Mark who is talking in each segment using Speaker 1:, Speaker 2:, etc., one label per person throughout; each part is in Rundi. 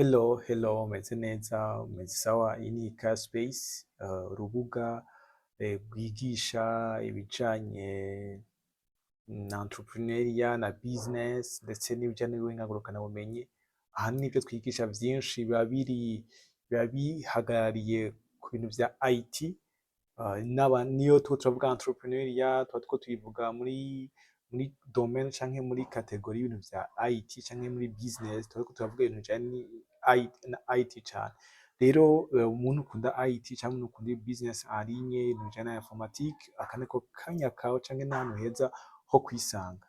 Speaker 1: Hello, hello, meze neza, meze sawa. Iyi ni Ika Space, urubuga rwigisha ibijanye na entrepreneuriat na business, ndetse n'ibijanye n'ubuhinga ngurukanabumenyi. Ahanini ivyo twigisha vyinshi biba bihagarariye ku bintu vya IT, niyo turiko turavuga entrepreneuriat, tuba turiko tubivuga muri domaine canke muri catégorie y'ibintu vya IT canke muri business, tuba turiko turavuga ibintu bijanye na IT cane. Rero umuntu ukunda IT canke umuntu ukunda business en ligne, ibintu bijanye na informatique, aka niko kanya kawe canke n'ahantu heza ho kwisanga.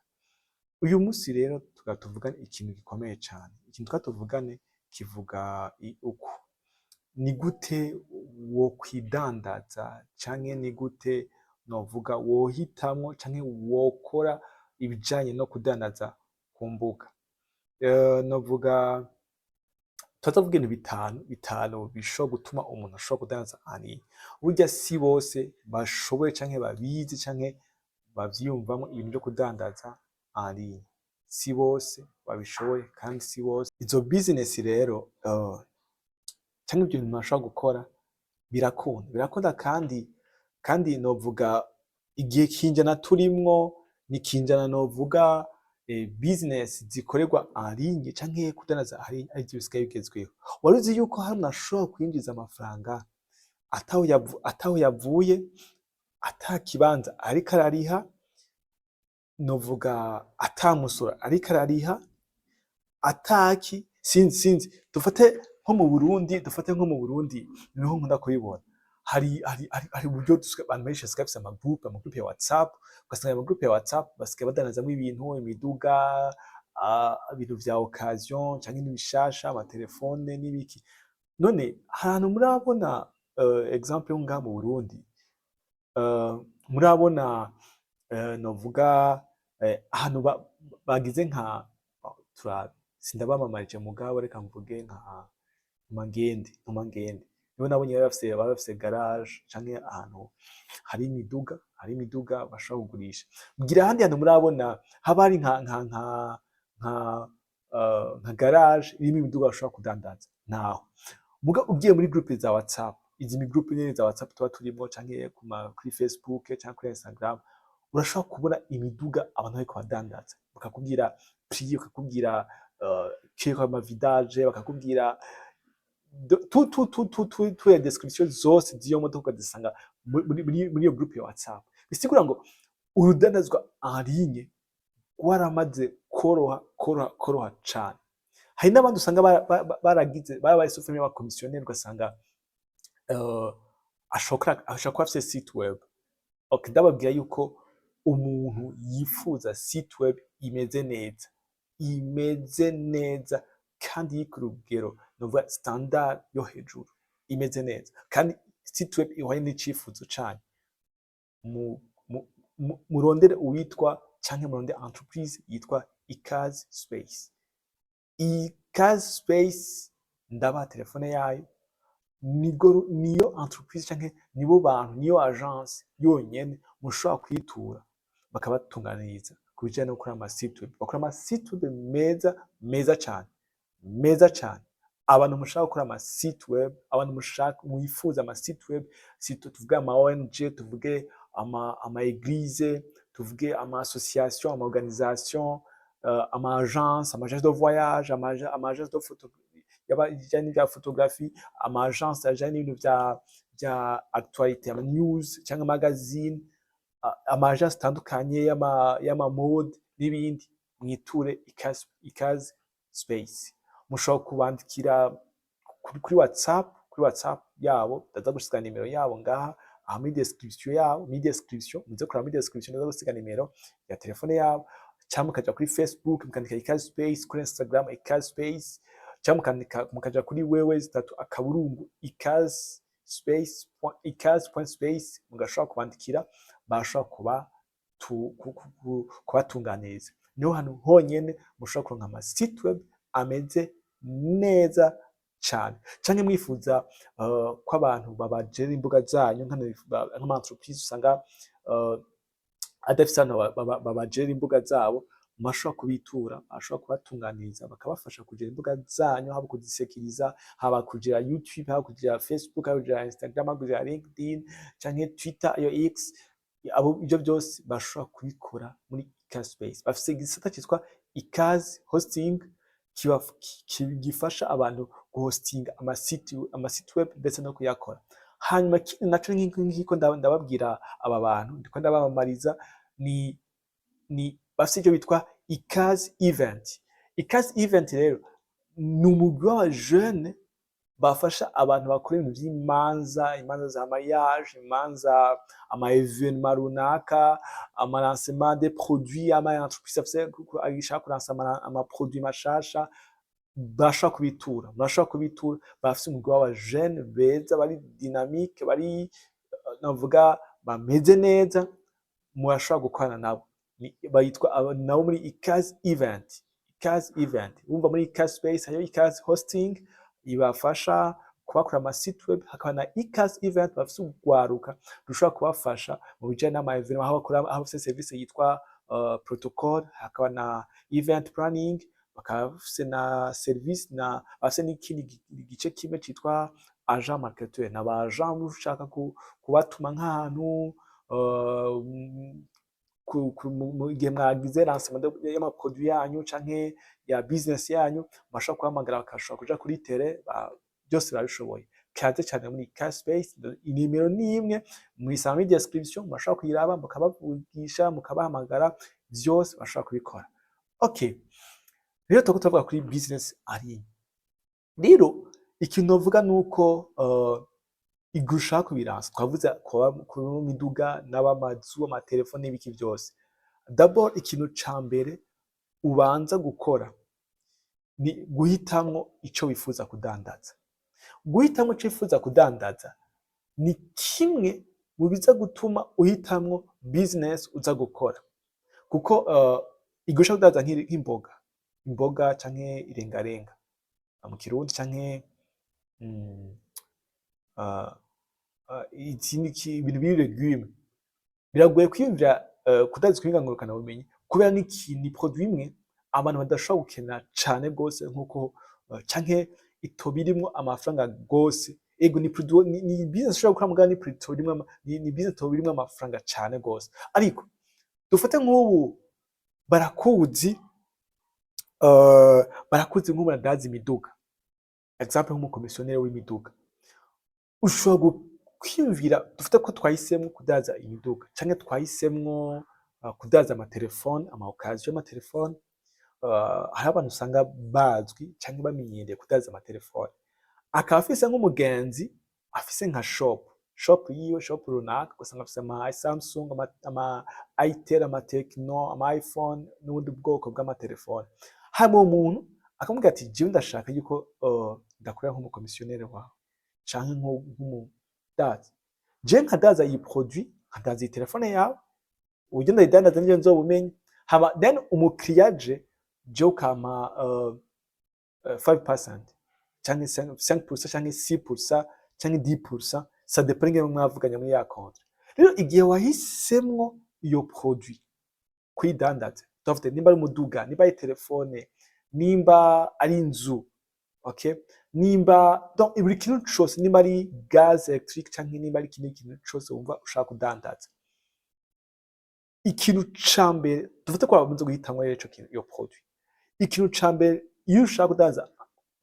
Speaker 1: Uyu musi rero tugira tuvugane ikintu gikomeye cane. Ikintu tugira tuvugane kivuga uku: ni gute wokwidandaza, canke ni gute novuga wohitamwo canke wokora ibijanye no kudandaza ku mbuga? Novuga turaza kuvuga ibintu bitanu bishobora gutuma umuntu ashobora kudandaza en ligne. Burya si bose bashoboye canke babizi canke bavyiyumvamwo ibintu vyo kudandaza en ligne. Si bose babishoboye kandi si bose. Izo business rero canke ivyo bintu bashobora gukora birakunda kandi novuga igihe kinjana turimwo ni kinjana, novuga business zikorerwa en ligne canke kudandaza en ligne arivyo bisigaye bigezweho. Wari uzi yuko hari umuntu ashobora kwinjiza amafaranga ataho yavuye, ata kibanza ariko arariha, novuga ata musoro ariko arariha, ataki sinzi. Dufate nko mu Burundi, niho nkunda kubibona. Hari uburyo abantu benshi basigaye bafise ama groupe ya WhatsApp, ugasanga ayo ma groupe ya WhatsApp basigaye badandazamwo ibintu, imiduga, ibintu vya occasion canke n'ibishasha, amatelefone n'ibiki. None hari ahantu murabona, exemple yo ngaha mu Burundi, murabona, novuga ahantu bagize nka, turabe, sindabamamarije, mugabo reka mvuge nka Ntuma Ngende, nibo nabonye bari bafise garage canke ahantu hari imiduga bashobora kugurisha. Mbwira ahandi hantu murabona haba hari nka garage irimwo imiduga bashobora kudandaza. Ntaho. Muga ugiye muri groupe za WhatsApp, izi mi groupe nyene za WhatsApp tuba turimwo, canke kuri Facebook canke kuri Instagram, urashobora kubona imiduga abantu bariko baradandaza, bakakubwira prix, bakakubwira kiriko ama vidange, bakakubwira tout les descriptions zose z'iyo modoka, ukazisanga muri iyo groupe ya WhatsApp. Bisigura ngo urudandazwa en ligne rwaramaze koroha cane. Hari n'abandi usanga baragize barabaye sous forme y'aba commissionnaire, ugasanga ashobora kuba afise site web. Okay, ndababwira yuko umuntu yifuza site web imeze neza kandi iri ku rugero, novuga standard yo hejuru, imeze neza kandi site web ihwanye n'icifuzo canyu, murondere uwitwa canke murondere entreprise yitwa Ikaze Space. Ikaze Space, ndabaha telefone yayo, niyo entreprise canke nibo bantu, niyo agence yonyene mushobora kwitura bakabatunganiriza ku bijanye no gukora ama site web. Bakora ama site web meza meza cane, meza cane. Abantu mushaka gukora ama site web, abantu mushaka mwifuza ama site web, site, tuvuge ama ONG, tuvuge ama église, tuvuge ama association, ama organisation, ama agence de voyage, ama agence de photo bijanye n'ivya photographie, ama agence ajanye n'ibintu vya actualité, ama news canke magazine, ama agence atandukanye y'ama mode n'ibindi, mwiture Ikaze Space. Mushobora kubandikira kuri WhatsApp yabo. Ndaza gusiga nimero yabo ngaha aha muri description yabo, muri description muze kuraba muri description, ndaza gusiga nimero ya telefone yabo, cyangwa mukaja kuri Facebook mukandika Ikaze Space, kuri Instagram Ikaze Space, cyangwa mukandika mukaja kuri www.ikazespace.ikaze.space, mugashobora kubandikira, bashobora kubatunganiriza. Niho hantu honyene mushobora kuronka ama site web ameze neza cane. Canke mwifuza ko abantu babajera imbuga zanyu, nk'ama entreprise usanga adafise abantu babajera imbuga zabo, Murashobora kubitura, bashobora kubatunganiriza, bakabafasha kugira imbuga zanyu, haba kuzisekiriza, haba kugira YouTube, haba kugira Facebook, haba kugira Instagram, haba kugira LinkedIn canke Twitter iyo X. Abo ivyo byose bashobora kubikora muri Ikaze Space. Bafise igisata citwa Ikaze Hosting gifasha abantu guhostinga ama site web ndetse no kuyakora. Hanyuma ikindi naco, nk'iko ndababwira aba bantu, ndiko ndabamamariza, ni bafise icyo bitwa Ikaze Event. Ikaze Event rero ni umugwi w'abajene bafasha abantu bakora ibintu vy'imanza, imanza za mariage, imanza, ama événement runaka, ama lancement des produits, ama entreprise afise ashaka kulansa ama produit mashasha. Bashobora kubitura, murashobora kubitura. Bafise umugwi w'abajene beza, bari dynamique, bari navuga bameze neza, murashobora gukorana nabo. Bayitwa nabo muri Ikaze Event. Ikaze Event, wumva muri Ikaze Space hariyo Ikaze Hosting ibafasha kubakora ama site web, hakaba na Ikaze Event bafise urwaruka rushobora kubafasha mu bijanye n'ama événement, aho bakora, aho bafise service yitwa protocol, hakaba na event planning, bakaba bafise na service na bafise n'ikindi gice kimwe citwa agent marketeur, n'aba agent ushaka kubatuma nk'ahantu mu gihe mwagize lancement y'ama produit yanyu canke ya business yanyu, murashobora kubahamagara bakashobora kuja kuri terrain, byose barabishoboye. Kaze cyane muri Ikaze Space. Inimero ni imwe muyisanga muri description, murashobora kuyiraba, mukabavugisha, mukabahamagara, vyose bashobora kubikora. Okay, rero turiko turavuga kuri business ari rero ikintu novuga nuko igihe ushaka kubiransa, twavuze kuba ku miduga n'abamazu, amatelefone n'ibiki byose. D'abord, ikintu ca mbere ubanza gukora ni guhitamwo ico wifuza kudandaza. Guhitamwo ico wifuza kudandaza ni kimwe mu biza gutuma uhitamwo business uza gukora, kuko igihe ushaka kudandaza nk'imboga, imboga canke irengarenga mu Kirundi, canke ikindi ibintu biri légume, biragoye kwiyumvira kudandaza ku mbuga ngurukanabumenyi, kubera ni produit imwe abantu badashobora gukenera cane gose nkuko canke itoba irimwo amafaranga gose. Ego, ni produit, ni business ushobora gukora, mugabo ni produit irimwo ni business itoba irimwo amafaranga cane gose. Ariko dufate nk'ubu barakuzi nk'ubu adandaza imiduga, exemple nk'umukomisiyoneri w'imiduga. Ushobora kwiyumvira, dufate ko twahisemwo kudandaza imiduga canke twahisemwo kudandaza amatelefone, ama occasion y'amatelefone. Hariho abantu usanga bazwi canke bamenyereye kudandaza amatelefone, akaba afise nk'umugenzi afise nka shop yiwe, shop runaka, ugasanga afise ama Samsung, ama Itel, ama Tecno, ama iPhone n'ubundi bwoko bw'amatelefone. Hanyuma uwo muntu akamubwira ati: "Jewe ndashaka yuko ndakorera nk'umukomisiyoneri wawe canke nk'umudandaza, jewe nkadandaza iyi produit, nkadandaza iyi telefone yawe, uburyo ndayidandaza nivyo nzobumenya, hama then umukiriya aje, jewe ukampa 5% canke 5% canke 6% canke 10%, ça dépend ingene mwavuganye muri ya contrat." Rero igihe wahisemwo iyo produit kuyidandaza, tuvuge nimba ari umuduga, nimba ari telefone, nimba ari inzu, okay, nimba donc buri kintu cose, nimba ari gaz électrique canke nimba ari ikindi kintu cose wumva ushaka kudandaza, ikintu ca mbere, dufate ko wamaze guhitamwo rero ico kintu, iyo produit, ikintu ca mbere iyo ushaka kudandaza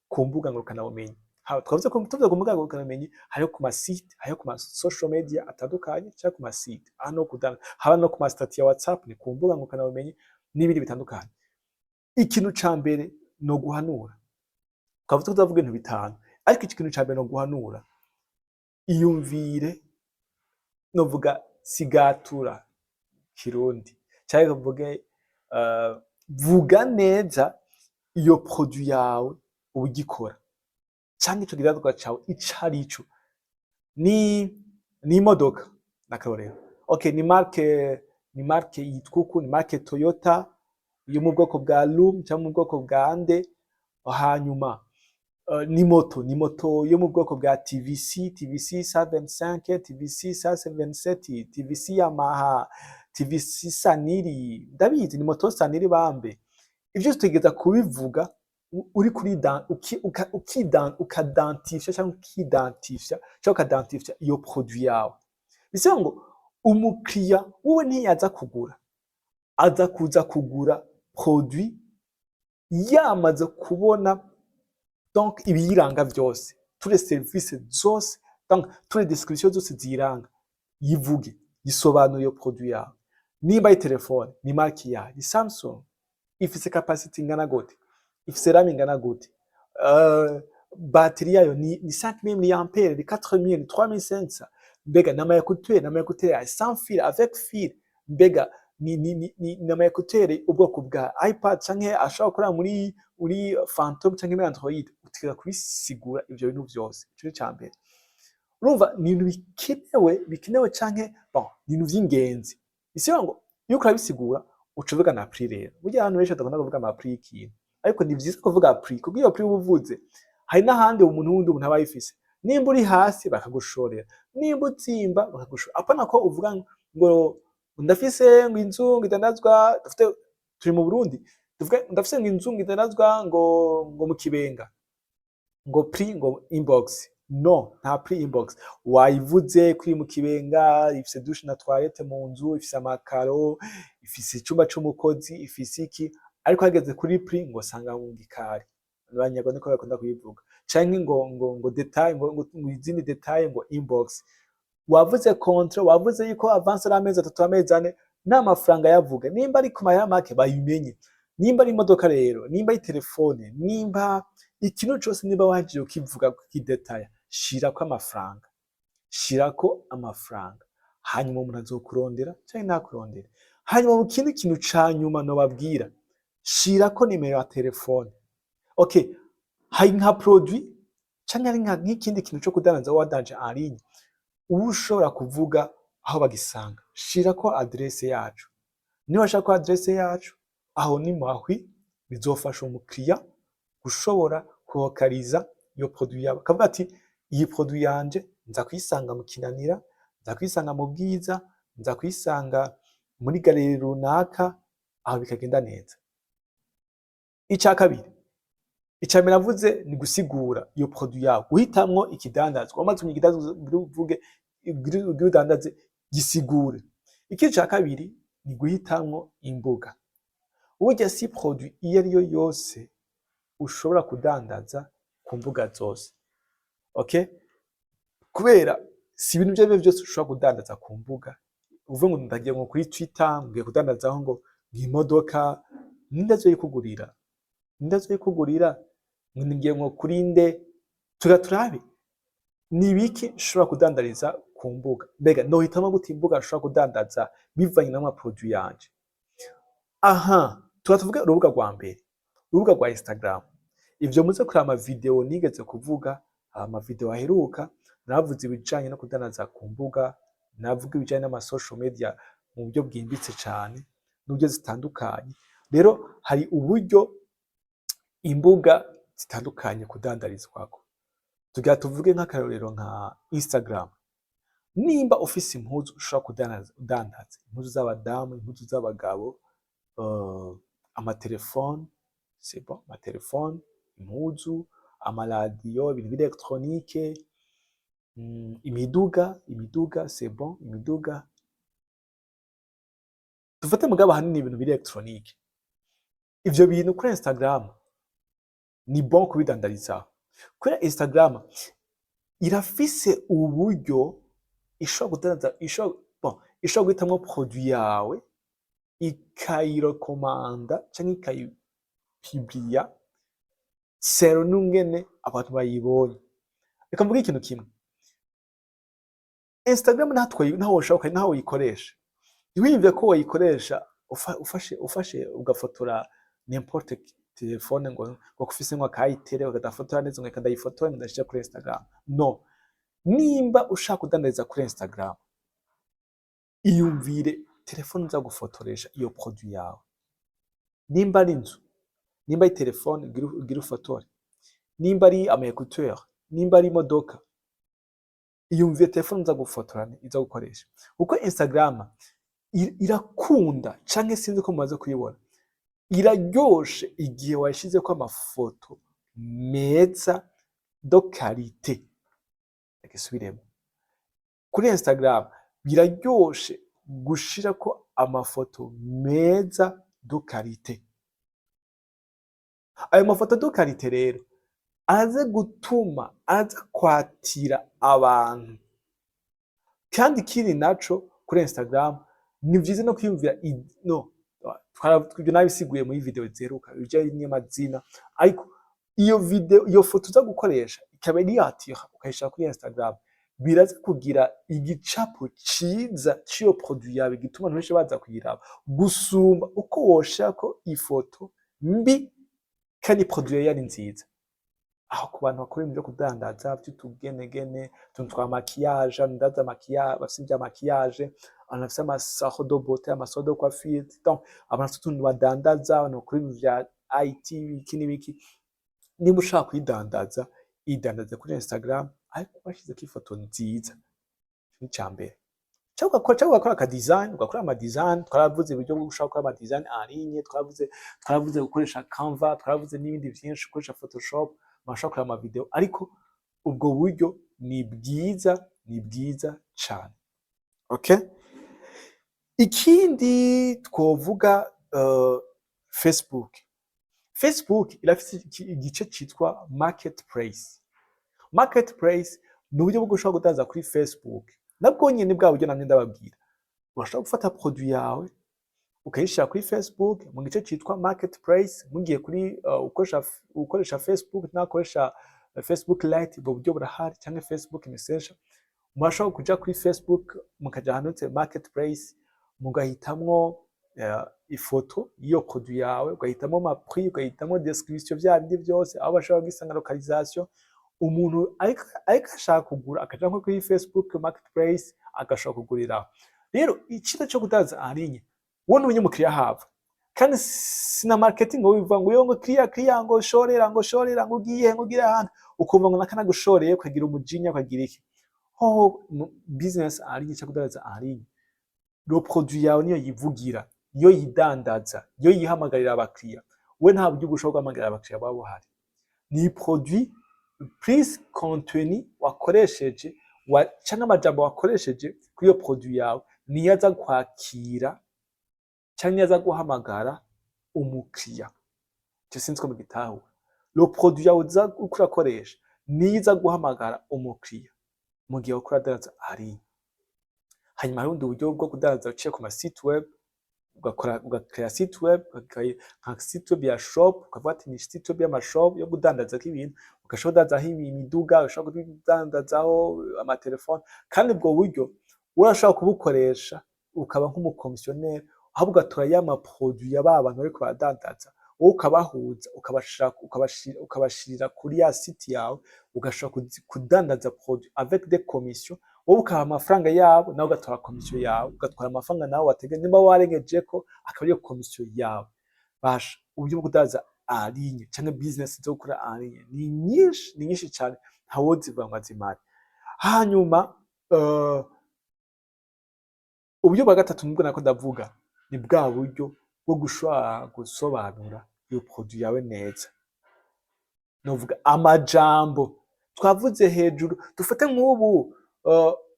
Speaker 1: ku mbuga ngurukanabumenyi, twavuze ko tuvuze ku mbuga ngurukanabumenyi, hariho ku ma site, hariho ku ma social media atandukanye, canke ku ma site hano kudandaza, haba no ku ma statut ya WhatsApp, ni ku mbuga ngurukanabumenyi n'ibindi bitandukanye. Ikintu ca mbere no guhanura, twavuze ko tuzavuga ibintu bitanu, ariko iki kintu ca mbere no guhanura: iyumvire, novuga sigatura Kirundi canke mvuge vuga neza iyo produit yawe ugikora canke ico gidandazwa cawe ico arico. Ni imodoka n'akarorero, okay, ni marque yitwa uku, ni marque Toyota yo mu bwoko bwa Loom canke mu bwoko bwa nde. Hanyuma Ni moto yo mu bwoko bwa TVC, TVC 125, TVC 127, TVC Yamaha, TVC Saniri, ndabizi, ni moto Saniri bambe. Ivyo tutegeza kubivuga uri kuri ukadantifya cyangwa ukidantifya cyangwa ukadantifya iyo produit yawe. Bivuze ngo umukiriya wowe ntiyaza kugura, aza kuza kugura produit yamaze kubona donc ibiyiranga vyose, tous les services zose, donc tous les descriptions zose ziyiranga. Yivuge, yisobanure iyo produit yawe. Nimba ari telefone, ni marque yayo, ni Samsung, ifise capacity ingana gute, ifise RAM ingana gute, batterie yayo ni 5000 mAh, ni 4000, ni 3500, mbega n'ama écouteur, n'ama écouteur ya sans fil, avec fil, mbega ni n'ama écouteur ubwoko bwa iPad canke ashobora gukora muri Phantom canke muri Android. Utegeka kubisigura ivyo bintu vyose. Ico ni ica mbere. Urumva ni ibintu bikenewe canke bon, ni ibintu vy'ingenzi. Bisigura ngo iyo uriko urabisigura, uca uvuga na prix. Rero burya abantu benshi badakunda kuvuga ama prix y'ikintu, ariko ni vyiza kuvuga prix, kuko iyo prix uba uvuze hari n'ahandi umuntu wundi umuntu aba ayifise. Nimba uri hasi bakagushorera, nimba utsimba bakagushorera. Apana ko uvuga ngo ndafise ngo inzu ngo idandazwa, dufite turi mu Burundi, tuvuge ndafise ngo inzu ngo idandazwa ngo mu Kibenga, ngo prix ngo inbox. No, nta prix inbox. Wayivuze ko iri mu Kibenga, ifise douche na toilette mu nzu, ifise amakaro, ifise icumba c'umukozi, ifise iki, ariko hageze kuri prix ngo sanga mu gikari. Abanyarwanda niko bakunda kubivuga, canke ngo détail, ngo izindi détail ngo inbox. Wavuze contrat, wavuze yuko avance ari amezi 3, amezi 4, n'amafaranga yavuga. Nimba ari ku mahera make bayimenye. Nimba ari imodoka rero, nimba ari telefone, nimba ikintu cose, nimba wahejeje ukivuga, kukidetaya, shirako amafaranga, shirako amafaranga, hanyuma umuntu azokurondera canke ntakurondere. Hanyuma mu kindi kintu ca nyuma nobabwira, shirako nimero ya telefone. Okay, hari nka produit canke hari nk'ikindi kintu co kudandaza wadanje en ligne, uba ushobora kuvuga aho bagisanga. Shirako adresse yacu. Niba washirako adresse yacu, aho ni mahwi, bizofasha umukiriya gushobora kulokaliza iyo produit yawe, akavuga ati: "Iyi produit yanje nza kuyisanga mu Kinanira, nza kuyisanga mu Bwiza, nza kuyisanga muri galerie runaka." Aho bikagenda neza. Ica kabiri, ica mbere navuze ni gusigura iyo produit yawe, guhitamwo ikidandazwa. Wamaze kumenya ikidandazwa uvuge ugire udandaze, gisigure. Ikindi ca kabiri ni guhitamwo imbuga. Burya si produit iyo ariyo yose ushobora kudandaza ku mbuga zose, okay? Kubera si ibintu ivyo arivyo vyose ushobora kudandaza ku mbuga. Uvuge ngo ndagiye ngo kuri Twitter, ngiye kudandazaho ngo imodoka, ninde azoyikugurira? Ninde azoyikugurira? Ngo ngiye ngo kuri nde? Tuga turabe ni ibiki nshobora kudandariza ku mbuga. Mbega nohitamwo gute imbuga nshobora kudandaza bivanye n'ama produit yanje? Aha tuba tuvuge urubuga rwa mbere, urubuga rwa Instagram. Ivyo muze kuraba ama video nigeze kuvuga, ama video aheruka navuze ibijanye no kudandaza ku mbuga, navuga ibijanye n'ama social media mu buryo bwimbitse cane n'uburyo zitandukanye. Rero hari uburyo imbuga zitandukanye kudandarizwako. Tugira tuvuge nk'akarorero nka Instagram. Nimba ufise impuzu ushobora kudandaza, udandaza impuzu z'abadamu, impuzu z'abagabo, amatelefone, c'est bon, amatelefone, impuzu, amaradiyo, ibintu vy'électronique, imiduga, imiduga c'est bon, imiduga dufate, mugabo ahanini ibintu biri électronique. Ivyo bintu kuri Instagram ni bon kubidandarizaho, kubera Instagram irafise uburyo ishobora kudandaza, ishobora, bon, ishobora guhitamwo produit yawe, ikayirekomanda canke ikayipubliya selon n'ungene abantu bayibonye. Reka mvuge ikintu kimwe: Instagram naho woshaka, naho woyikoresha, ntiwiyumvire ko woyikoresha ufashe ugafotora n'importe telefone, ngo ufise ngo akayitere ukadafotora neza, ngo reka ndayifotore ndashira kuri Instagram. No, nimba ushaka kudandariza kuri Instagram, iyumvire telefone uza gufotoresha iyo produit yawe. Nimba ari inzu, nimba ari telefone ugira ufotore, Nimba ari ama écouteur, nimba ari imodoka, iyumviye telefone uza gufotora iza gukoresha, kuko Instagram irakunda, canke sinzi ko mumaze kuyibona, iraryoshe igihe wayishizeko amafoto meza de qualité. Reka, kuri Instagram biraryoshe gushirako amafoto meza de qualité. Ayo mafoto de qualité rero araza gutuma aza kwatira abantu. Kandi ikindi naco, kuri Instagram ni vyiza no kwiyumvira no ivyo nabisiguye muri video ziheruka, ibijanye n'amazina. Ariko iyo video, iyo foto uza gukoresha ikaba iri atira, ukayishira kuri Instagram, biraza kugira igicapo ciza c'iyo produit yawe, gituma abantu benshi baza kuyiraba gusumba uko woshirako ifoto mbi kandi produit yawe yari nziza. Aho ku bantu bakora ibintu vyo kudandaza vy'utugenegene, utuntu twa maquillage, abantu maquillage, bafise ivya maquillage, abantu bafise ama salon de beauté, ama salon de coiffure, donc abantu bafise utuntu badandaza, abantu bakora ibintu vya IT, ibiki n'ibiki. Niba ushaka kwidandaza, idandaze kuri Instagram, ariko washizeko ifoto nziza. Ico ni icambere. Canke ugakora aka design, ugakora ama design. Twaravuze uburyo bwo gushobora gukora ama design en ligne, twaravuze gukoresha Canva, twaravuze n'ibindi vyinshi, gukoresha Photoshop, murashobora kureba ama video. Ariko ubwo buryo ni bwiza, ni bwiza cane. Okay? Ikindi twovuga, Facebook. Facebook irafise igice citwa Marketplace. Marketplace ni uburyo bwo gushobora kudandaza kuri Facebook. Nabwo nyene bwa buryo namye ndababwira. Urashobora gufata produit yawe ukayishira kuri Facebook mu gice citwa Marketplace. Mugiye kuri ukoresha Facebook, nakoresha Facebook Lite, ubwo buryo burahari, canke Facebook Messenger. Murashobora kuja kuri Facebook, mukaja ahanditse Marketplace, mugahitamwo ifoto y'iyo produit yawe, ugahitamwo ama prix, ugahitamwo description, vya bindi vyose aho bashobora kugisanga, localisation. Umuntu ariko ashaka kugura akaja nko kuri Facebook Marketplace, agashobora kuguriraho. Rero iciza co kudandaza en ligne, wowe ntumenya umukiriya ahava. Kandi sina marketing ngo bivuga ngo yo ngo kiriya kiriya, ngo shorera, ngo shorera, ngo ugiye, ngo ugire ahantu, ukumva ngo nakana gushoreye, ukagira umujinya, ukagira iki. Hoho business en ligne cyangwa kudandaza en ligne, le produit yawe niyo yivugira, niyo yidandaza, niyo yihamagarira abakiriya. We nta buryo ushobora guhamagarira abakiriya baba buhari. Ni produit plus contenu wakoresheje canke amajambo wakoresheje kuri iyo produit yawe, niyo aza kwakira canke niyo aza guhamagara umukiriya. Ico sinzi ko mugitahura. Le produit yawe uza uriko urakoresha niyo iza guhamagara umukiriya mu gihe uriko uradandaza en ligne. Hanyuma hari ubundi buryo bwo kudandaza uciye ku ma site web, ugakora, ugakrea site web, nka site web ya shop, ukavuga ati ni site web y'ama shop yo kudandazako ibintu, ugashobora kudandazaho imiduga, ugashobora kudandazaho amatelefone. Kandi ubwo buryo urashobora kubukoresha ukaba nk'umukomisiyoneri, ahubwo ugatora ya ma produit ya ba bantu bariko baradandaza, wowe ukabahuza, ukabashirira kuri ya site yawe, ugashobora kudandaza produit avec des commissions. Wowe ukaha amafaranga yabo, nawe ugatora commission yawe, ugatwara amafaranga nawe watege, nimba warengejeko akaba ariyo commission yawe. Basha, uburyo bwo kudandaza en ligne canke business zo gukora en ligne ni nyinshi, ni nyinshi cane, ntawozivuga ngo azimare. Hanyuma uburyo bwa gatatu nibwo nako ndavuga, ni bwa buryo bwo gushobora gusobanura iyo produit yawe neza. Novuga amajambo twavuze hejuru. Dufate nk'ubu,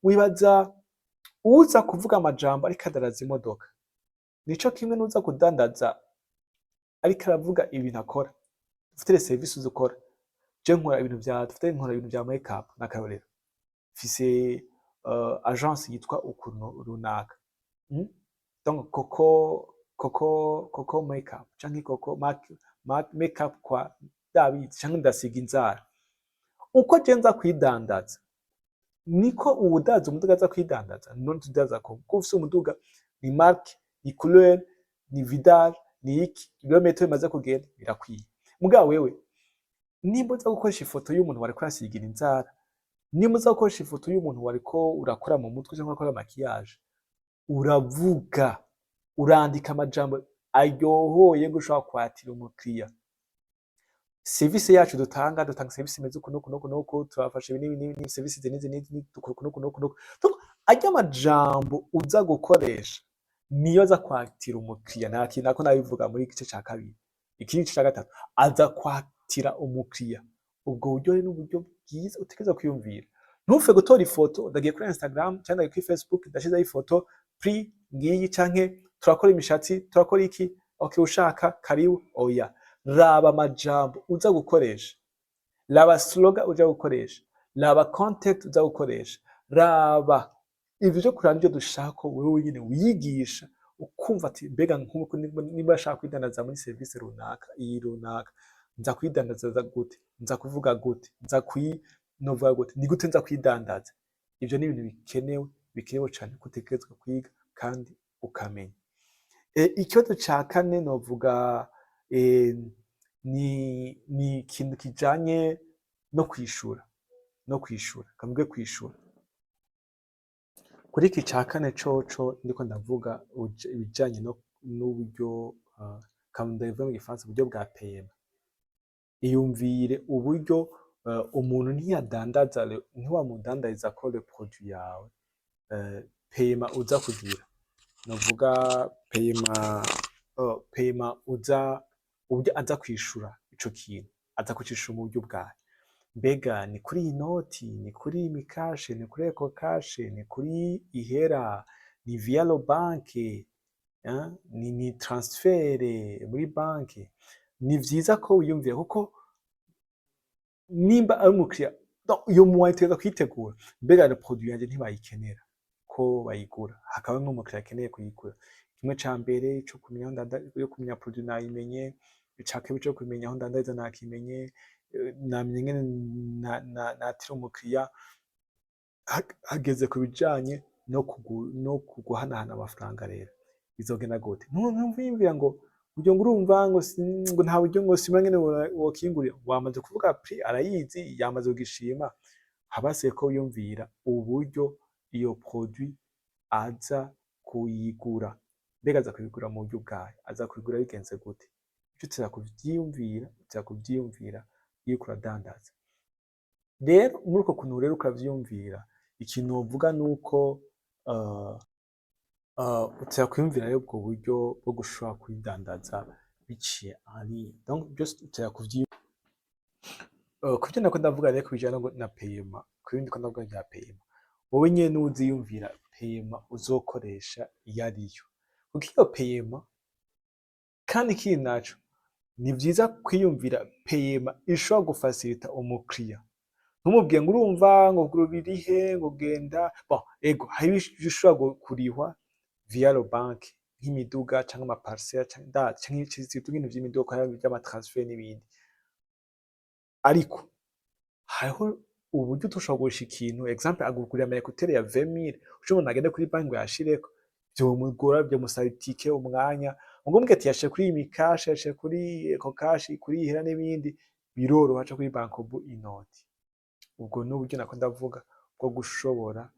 Speaker 1: wibaza uza kuvuga amajambo ariko adandaza imodoka nico kimwe n'uza kudandaza ariko aravuga ibintu akora? Dufate serivisi uzikora. Je nkora ibintu vya, dufate nkora ibintu vya makeup n'akarorero, mfise agence yitwa ukuntu runaka, Donc Coco Makeup canke Coco Makeup kwa ndabizi, canke ndasiga inzara. Uko je nza kwidandaza niko uwudandaza umuduga aza kwidandaza. None tudandaza ko kuko ufise umuduga, ni marque, ni couleur, ni vidage, ni iki, ibirometero bimaze kugenda birakwiye. Mugabo wewe nimba uza gukoresha ifoto y'umuntu wariko arasigira inzara, nimba uza gukoresha ifoto y'umuntu wariko urakora mu mutwe cyangwa urakora maquillage, uravuga, urandika amajambo aryohoye gushobora kwatira umukiriya. Serivisi yacu dutanga serivisi imeze uku n'uku n'uku n'uku, turafasha ibi n'ibi n'ibi, serivisi izi n'izi n'izi, dukora uku n'uku n'uku n'uku. Donc, arya majambo uza gukoresha niyo aza kwatira umukiriya. Nta kintu nako nabivuga muri igice ca kabiri, iki ni igice ca gatatu, aza kwatira umukiriya. Ubwo buryo rero ni uburyo bwiza utegerezwa kwiyumvira. Ntupfe gutora ifoto, ndagiye kuri Instagram canke ndagiye kuri Facebook, ndashizeho ifoto, prix ngiyi, canke turakora imishatsi, turakora iki, okay, ushaka karibu. Oya, raba amajambo uza gukoresha, raba slogan uja gukoresha, raba content uza gukoresha, raba ivyo vyo kuraba. Nivyo dushaka ko wewe nyene wiyigisha, ukumva ati: mbega nkuko niba ashaka kwidandaza muri serivisi runaka, iyi runaka, nza kwidandaza gute? Nza kuvuga gute? Nza novuga gute? Ni gute nza kwidandaza? Ivyo ni ibintu bikenewe cane ko utegerezwa kwiga kandi ukamenya. Ikibazo ca kane novuga ni ikintu kijanye no kwishura. Kavuge kwishura kuri iki ca kane coco, ndiko ndavuga ibijanye n'uburyo, ndabivuge mu gifaransa, uburyo bwa paiement. Iyumvire uburyo umuntu ntiyadandaza, ntiwamudandariza ko le produit yawe, paiement uza kugira, novuga paiement uza, uburyo aza kwishura ico kintu, aza kucishura mu buryo bwahe? Mbega ni kuri iyi noti, ni kuri Lumicash, ni kuri Ecocash, ni kuri ihera, ni via la banque, ni transfert muri banque? Ni vyiza ko wiyumvira, kuko nimba ari umukiriya, iyo moyen utegerezwa kuyitegura. Mbega le produit yanje ntibayikenera ko bayigura, hakaba n'umukiriya akeneye kuyigura? Kimwe ca mbere co kumenya aho yo kumenya produit nayimenye, ica kabiri co kumenya aho ndandariza nakimenye, namenye ingene natira umukiriya. Hageze ku bijanye no guhanahana amafaranga rero, bizogenda gute? Ntumviyumvira ngo buryo ngo urumva ngo nta buryo, ngo simba ngene wokingurira. Wamaze kuvuga prix, arayizi, yamaze kugishima. Haba hasigaye ko wiyumvira uburyo iyo produit aza kuyigura. Mbega aza kuyigura mu buryo bwayo? Aza kuyigura bigenze gute? Ivyo uteza kuvyiyumvira iyo uriko uradandaza. Rero muri uko kuntu rero ukavyiyumvira, ikintu wovuga nuko uteza kwiyumvira rero ubwo buryo bwo gushobora kwidandaza biciye en ligne. Donc byose uteza kuvyiyumvira. Kuvyo nariko ndavuga rero kubijanye na paiement, kubindi ndiko ndavuga vya paiement, wowe nyene uziyumvira paiement uzokoresha iyo ariyo, kuko iyo paiement kandi, ikindi naco, ni vyiza kwiyumvira paiement ishobora gufacilita umukiriya. Ntumubwiye ngo urumva ngo birihe, ngo genda. Bon, ego, hari ibyo ushobora kurihwa via la banque, nk'imiduga canke ama parcelle canke ibintu vy'imiduga, vy'ama transfert n'ibindi. Ariko hariho uburyo utoshobora kugurisha ikintu. Exemple, agugurira ama écouteurs ya 20.000, uca umuntu agende kuri banki ngo yashireko, vyomugora, vyomusaba itike, umwanya. Muga umubwiye ati yashire kuri Lumicash, yashire kuri Ecocash, kuri Ihera n'ibindi, biroroha, aca kuri Bancobu inoti. Ubwo n'uburyo nako ndavuga bwo gushobora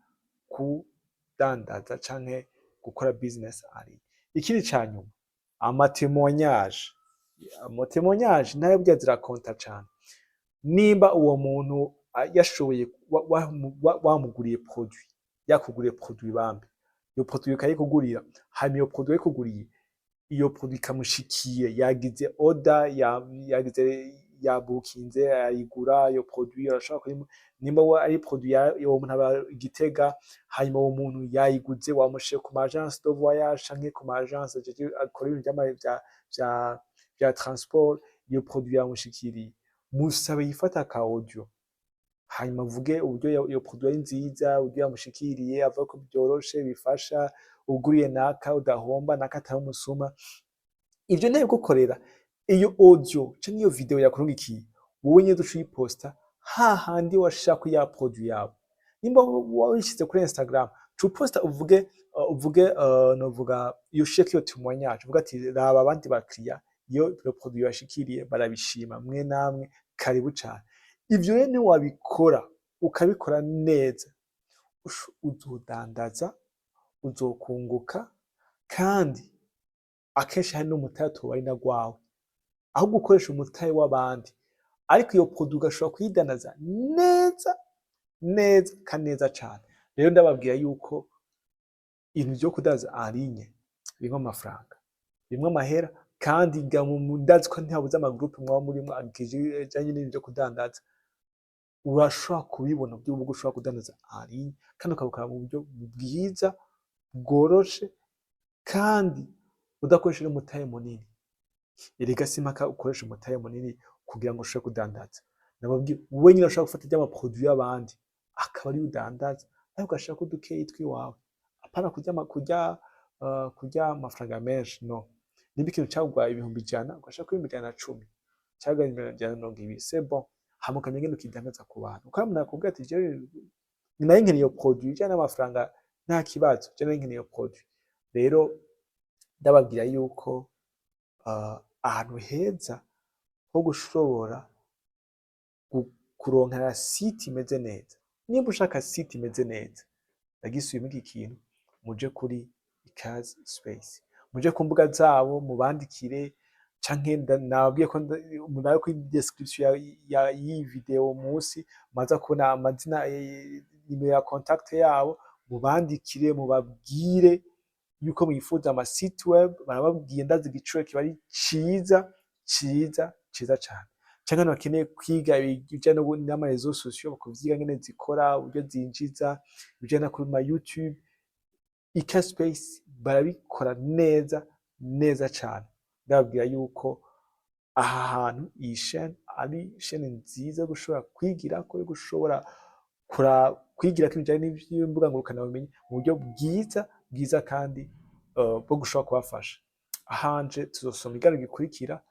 Speaker 1: kudandaza canke gukora business en ligne. Ikindi ca nyuma, ama témoignage. Ama témoignage nayo burya zirakonta cane. Nimba uwo muntu yashoboye, wamuguriye produit, yakuguriye produit bambe, iyo produit ukayikugurira, hanyuma iyo produit wayikuguriye, iyo produit ikamushikiye, yagize order, yagize, yabukinze, ayigura iyo produit, arashobora nimba ari produit, uwo muntu aba i Gitega, hanyuma uwo muntu yayiguze, wamushiye ku ma agence de voyage canke ku ma agence akora ibintu vya transport, iyo produit yamushikiriye, musabe yifate aka audio, hanyuma avuge uburyo iyo produit ari nziza, uburyo yamushikiriye, avuga ko vyoroshe, bifasha, uguriye naka udahomba, naka atari umusuma. Ivyo ntabigukorera. Iyo audio canke iyo video yakurungikiye, wowe nyene uca uyiposta hahandi washirako ya produit yawe. Nimba wayishize kuri Instagram, ca uposta, uvuge, novuga iyo ushireko iyo témoignage, uvuge ati: raba abandi bakiriya iyo iyo produit yashikiriye barabishima, mwe namwe karibu cane. Ivyo rero niwabikora, ukabikora neza, uzodandaza, uzokunguka, kandi akenshi hari n'umutahe utoba ari na rwawe, ahubwo ukoresha umutahe w'abandi. Ariko iyo produit ugashobora kuyidandaza neza neza kandi neza cane. Rero ndababwira yuko ibintu vyo kudandaza en ligne birimwo amafaranga, birimwo amahera. Kandi ndazi ko ntihabuze ama groupe mwaba murimwo ajanye n'ibintu vyo kudandaza. Urashobora kubibona uburyo ushobora kudandaza en ligne kandi ukabikora mu buryo bwiza, bworoshe, kandi udakoresheje umutahe munini. Erega simpaka ukoresha umutahe munini kugira ngo ushobore kudandaza. Nababwiye, wewe nyene urashobora gufata irya ma produit y'abandi akaba ariyo udandaza, ariko ugashirako dukeyi twiwawe, apana kurya amafaranga menshi. No nimba ikintu cagugwa 100,000, ugashirako 110,000 canke 120,000, c'est bon. Hama ukamenya ingene ukidandaza ku bantu, kuko hari umuntu akubwira ati: "Jewe nari nkeneye iyo produit ijanye n'amafaranga, nta kibazo, jewe nari nkeneye iyo produit." Rero ndababwira yuko ahantu heza ho gushobora kuronkera site imeze neza, nimba ushaka site imeze neza, ndagisubiyemwo iki kintu, muje kuri Ikaze Space, muje ku mbuga zabo, mubandikire, canke nababwiye ko murabe kuri description y'iyi video musi, muraza kubona amazina, nimero ya contact yabo. Mubandikire, mubabwire yuko mwifuza ama site web. Barababwiye, ndazi igiciro kiba ari ciza ciza ciza cane. Canke abantu bakeneye kwiga ibijanye n'ama réseaux sociaux, kuvyiga ngene zikora, uburyo zinjiza, ibijanye no kuri ma YouTube, Ikaze Space barabikora neza neza cane. Ndababwira yuko aha hantu, iyi chaîne ari chaîne nziza yo gushobora kwigirako, yo gushobora kwigirako ibijanye n'ivy'imbuga ngurukanabumenyi mu buryo bwiza bwiza kandi bwo gushobora kubafasha. Ahanje tuzosoma ikiganiro gikurikira,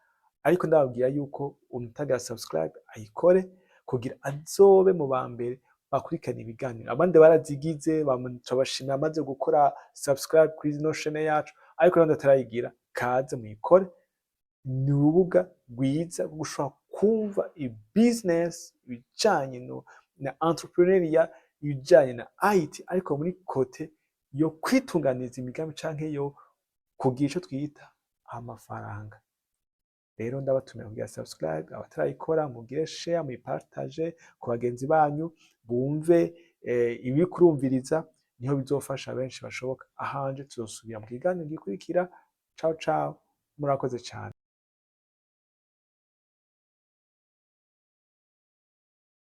Speaker 1: ariko ndababwira yuko umuntu subscribe ayikore kugira azobe mu ba mbere bakurikirana ibiganiro. Abandi barazigize, turabashimira amaze gukora subscribe kuri ino chaîne yacu, ariko n'abandi batarayigira, kaze muyikore. Ni urubuga rwiza rwo gushobora kumva business, ibijanye na entrepreneuriat, ibijanye na IT, ariko muri côté yo kwitunganiriza imigambi canke yo kugira ico twita amafaranga. Rero ndabatumira kugira subscribe abatarayikora, mugire share, muyipartage ku bagenzi banyu, bumve ibiri kurumviriza, niho bizofasha benshi bashoboka. Ahanje tuzosubira mu kiganiro gikurikira. Ciao ciao, murakoze cane.